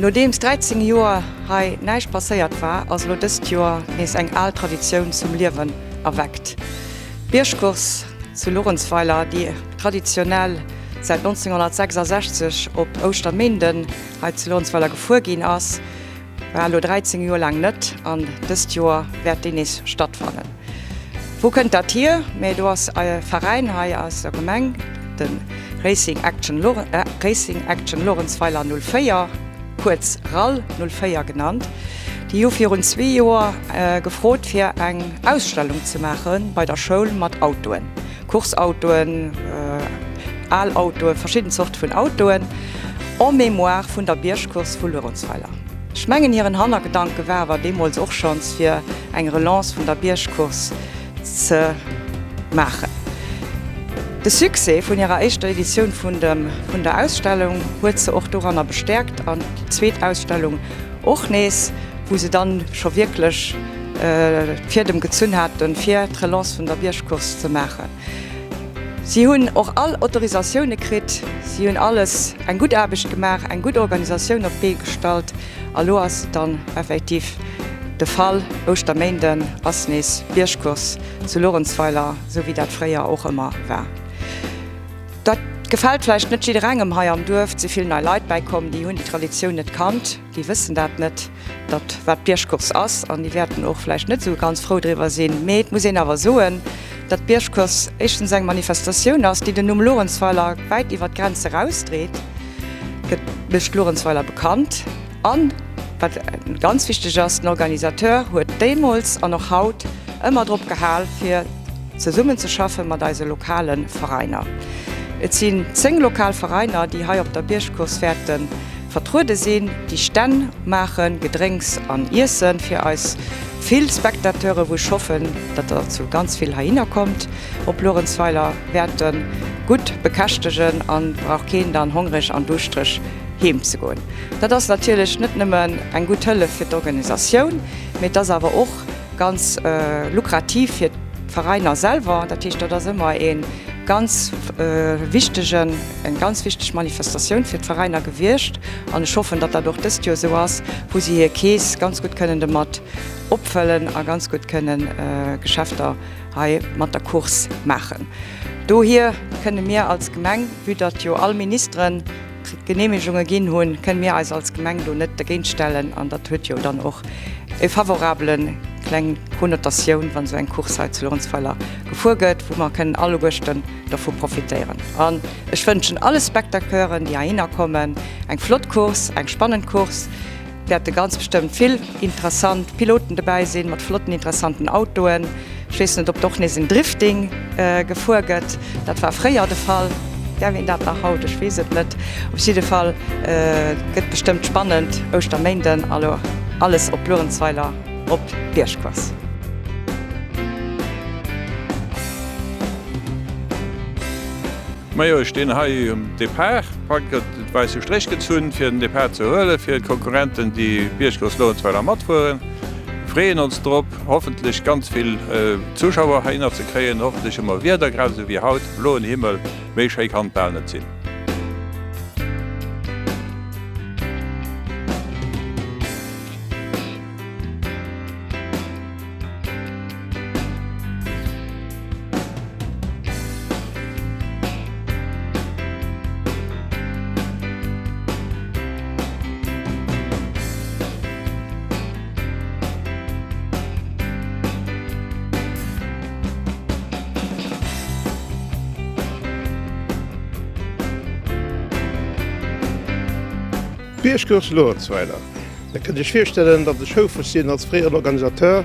Nodeems 13 Joer hei näischt passéiert war, ass elo dëst Joer nees eng al Traditioun zum Liewen erweckt. D'Biergcourse zu Luerenzweiler, déi traditionell säit 1966 op Ouschterméinden hei zu Luerenzweiler gefuer ginn ass, War elo 13 Joer laang net an dëst Joer wäert déi nees stattfannen. Wou kënnt dat hier? Mä do ass e Veräin hei aus der Gemeng, de Racing Action Racing Action Luerenzweiler 04, kuerz RAL 04 genannt. Déi hu virun zwee Joer gefrot fir eng Ausstellung ze maache bei der Schoul mat Autoen, Course-Autoen, al Autoen, verschidden Zorte vun Autoen, en mémoire vun der Biergcourse vu Luerenzweiler. Ech mengen hiren Hannergedanke war awer deemools och schonns fir eng Relance vun der Biergcourse ze maachen. De Succès vun hirer éischter Editioun vun dem vun der Ausstellung huet se och doranner bestäerkt an déi zweet Ausstellung och nees, wou se dann scho wierklech d'Fiedem gezunn haten fir d'Relance vun der Biergcourse ze maachen. Si hunn och all Autorisatioune kritt, si hunn alles, eng gutt Aarbecht gemaach, eng gutt Organisatioun op d'Bee gestallt a lo ass et dann effektiv de Fall, Ouschterméinden ass nees Biergcourse zu Luerenzweiler, esou wéi dat fréier och ëmmer war. Dat gefält vläicht net jidderengem hei am Duerf, et si vill nei Leit bäikomm, déi hunn déi Traditioun net kannt. Déi wëssen dat net, datt wat d'Biergcourse ass, an déi wäerten och vläicht net esou ganz frou driwwer sinn. Mee et muss een awer soen, datt d'Biergcourse éischtens eng Manifestatioun ass, déi den Numm Luerenzweiler wäit iwwer d'Grenze rausdreet, gëtt mécht Luerenzweiler bekannt. An, wat ganz wichteg ass, den Organisateur huet deemools an och haut ëmmer drop gehal, fir zesummenzeschaffe mat eise lokale Veräiner. Et sinn 10 lokal Veräiner, déi hei op der Biergcourse wäerte Vertruede sinn, déi Stänn maachen, Gedrénks an Iessen fir eis vill Spectateuren, wou ech hoffen, datt der zu ganz vill heihinner kommt op Luerenzweiler, wäerte gutt bekäschtegen an brauch keen dann hongreg an duuschtereg heem ze goen. Dat ass natierlech net nëmmen eng gutt Hëllef fir d'Organisatioun, mee et ass awer och ganz lukrativ fir d'Veräiner selwer. Dat heescht, dat ass ëmmer ee ganz wichtegen, eng ganz wichteg Manifestatioun fir d'Veräiner gewiescht. An ech hoffen, datt dat och dëst Joer esou ass, wou si hir Keess ganz gutt kënnen domat opfëllen a ganz gutt kënnen Geschäfter hei mat der Course maachen. Dohier kënne mir als Gemeng, vue datt jo all Ministeren, Genehmegunge ginn hunn, kënne mir eis als Gemeng do net dergéint stellen an dat huet jo dann och e favorabele kleng Konnotatioun, wann esou eng Course hei zu Luerenzweiler gefuer gëtt, wou mer kënnen alleguerten dervu profitéieren. An ech wënschen alle Spectacleuren, déi heihinner kommen, eng flott Course, eng spannend Course. Wäerte ganz bestëmmt vill interessant Piloten dobäi sinn, mat flotten interessanten Autoen. Ech weess net, ob do och nees en Drifting gefuer gëtt. Dat war fréier de Fall. Däerf een dat nach haut? Ech weess et net. Op jidde Fall gëtt bestëmmt spannend Ouschterméinden. Alo alles op Luerenzweiler op d'Biergcourse. Majo, ech stinn hei um Depart. Hei gëtt de wäisse Stréch gezunn, fir den Depart ze huelen, fir d'Konkurrenten, déi Biergcourse Luerenzweiler matfueren. Freeën ons drop, hoffentlech ganz vill Zuschauer heihinner ze kréien. Hoffentlech hu mer Wieder, grad esou wéi haut, bloen Himmel, méi schéi kann et bal net sinn. D'Biergcourse Luerenzweiler. Der kënnt Iech virstellen, datt ech houfreg sinn als fréieren Organisateur,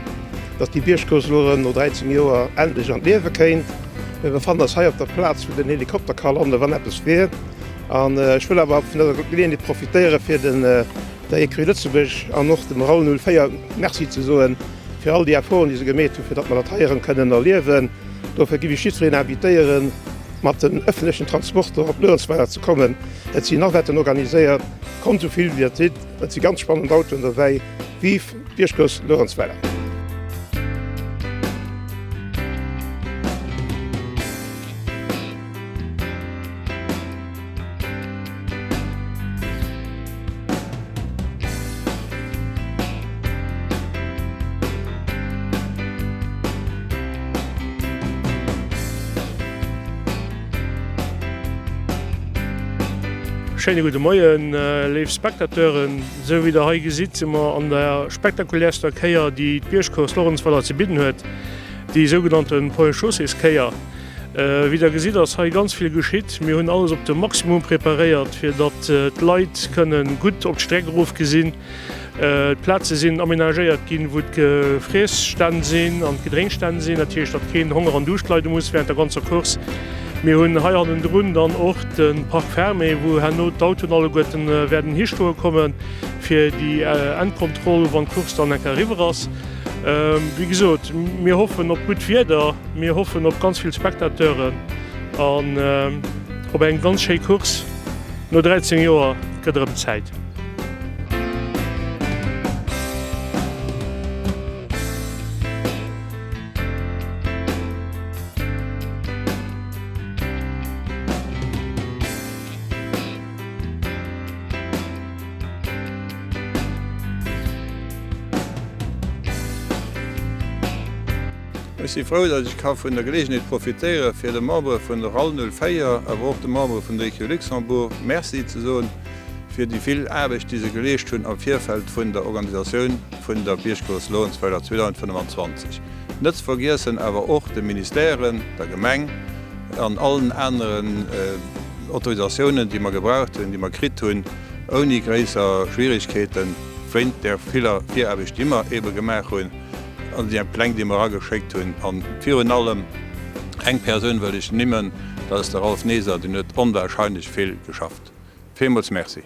datt déi Biergcourse elo erëm no 13 Joer endlech an d'Liewe kéint. Mir befannen eis hei op der Plaz, wou den Helikopter ka landen, wann eppes wier. An ech wëll awer vun dëser Geleeënheet profitéieren, fir den der Ecurie Lëtzebuerg an och dem Raoul 04 Merci ze soen, fir all déi Efforten, déi se gemeet hunn, fir datt mer dat hei erëm kënnen erliewen. Dofir géif ech jiddwereen invitéieren, mat den ëffentlechen Transporter op Luerenzweiler ze kommen. Et sinn Navetten organiséiert. Kommt esou vill wéi der sidd. Et si ganz spannend Autoen dobäi. Vive d'Biergcourse Luerenzweiler! Schéine gudde Moien, léif Spectateuren. Esou wéi der hei gesitt, si mer an der spektakulärster Kéier, déi d'Biergcourse Lorentzweiler ze bidden huet, déi sougenannte Ponts-et-Chaussées-Kéier. Wéi der gesitt, ass hei ganz vill geschitt. Mir hunn alles op de Maximum preparéiert, fir datt d'Leit kënne gutt op d'Streck erof gesinn. D'Plaze sinn amenagéiert ginn, wou d'Friesstänn sinn an d'Gedrénkstänn sinn, dat heescht, datt keen Honger an Duuscht leide muss wärend der ganzer Course. Mir hunn hei hannendrun dann och de Parc fermé, wou herno d'Autoen alleguerten wäerten histoe kommen, fir déi Endkontroll, wann d'Course dann eng Kéier eriwwer ass. Wéi gesot, mir hoffen op gutt Wieder, mir hoffen op ganz vill Spectateuren an op eng ganz schéi Course. No 13 Joer gëtt erëm Zäit. Ech si frou, datt ech ka vun der Geleegenheet profitéiere fir de Membere vun der RAL 04, awer och de Membere vun der Ecu Luxembourg Merci ze soen fir déi vill Aarbecht, déi se geleescht hunn am Virfeld vun der Organisatioun vun der Biergcourse Lorentzweiler 2025. Net ze vergiessen awer och de Ministèren, der Gemeng an allen aneren Autorisatiounen, déi mer gebraucht hunn, déi mer kritt hunn ouni gréisser Schwierigkeeten, wéint där viller Viraarbecht, déi mer eebe gemaach hunn. An déi Pläng, déi mer erageschéckt hunn. A virun allem eng Persoun wëll ech nimmen, dat ass de Ralph Neser, deen huet onwahrscheinlech vill geschafft. Villmools Merci.